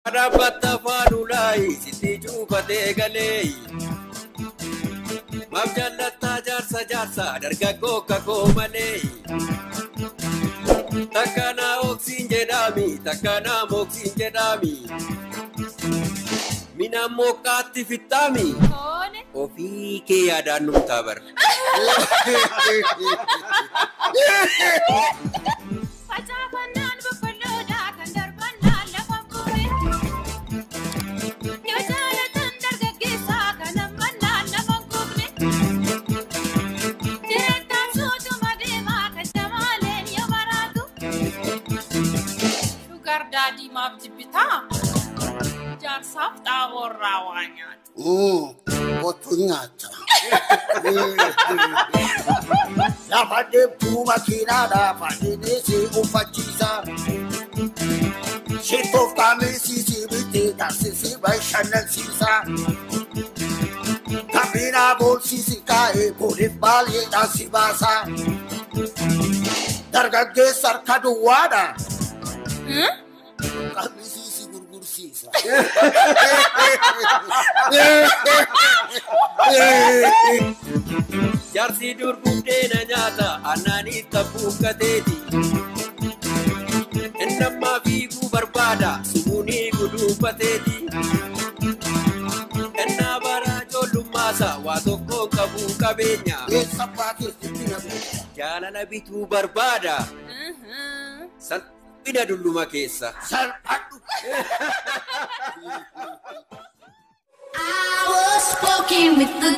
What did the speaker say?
Dhaabbata faanulaayi sitti cuufatee galee. Maaf jaallattaa jaarsa jaarsa dargaggoo kakoo malee. Takkanaa oksiin jedhaami takkanaa moksiin jedhaami. Mina moqqaatti fixxaami. Ofii kee yaadaan numtaa bara. Facaafannaan boqqolloodha kan darbannaan lafa bu'e. Yoo jaalatan dargaggeessaa kan hammannaan lafa hin kuufne. Jireettaan suutuma deemaa kan jamaaleen yoo maraatu. Shugar daadii maaf jibbitaa? Jaarsaaf xaaboorraa waa nyaata. Kottu nyaata. Lafa deemtuu makiinaadha fadhiin si uffachiisa. Shittoof qaamisi si bitti taasisi bashannansiisa. Kabiinaa boolsiisi kaa'ee booliif baay'eedhaan si baasa. Dargaggeessa harka duwwaadha. Qaamisi si gurgursiisa. Jaarsi dur buddeena nyaata aannaanii tabbuuqqateeti. Innammaa fiiguu barbaada sumuunii guduunfateeti. Innaa bara ijoollummaasa waa tokko qabu qabeenya. Eessa baatee na beekta? Jaalala bituu barbaada salphina dulluma keessa. Salphadhu. I was walking with the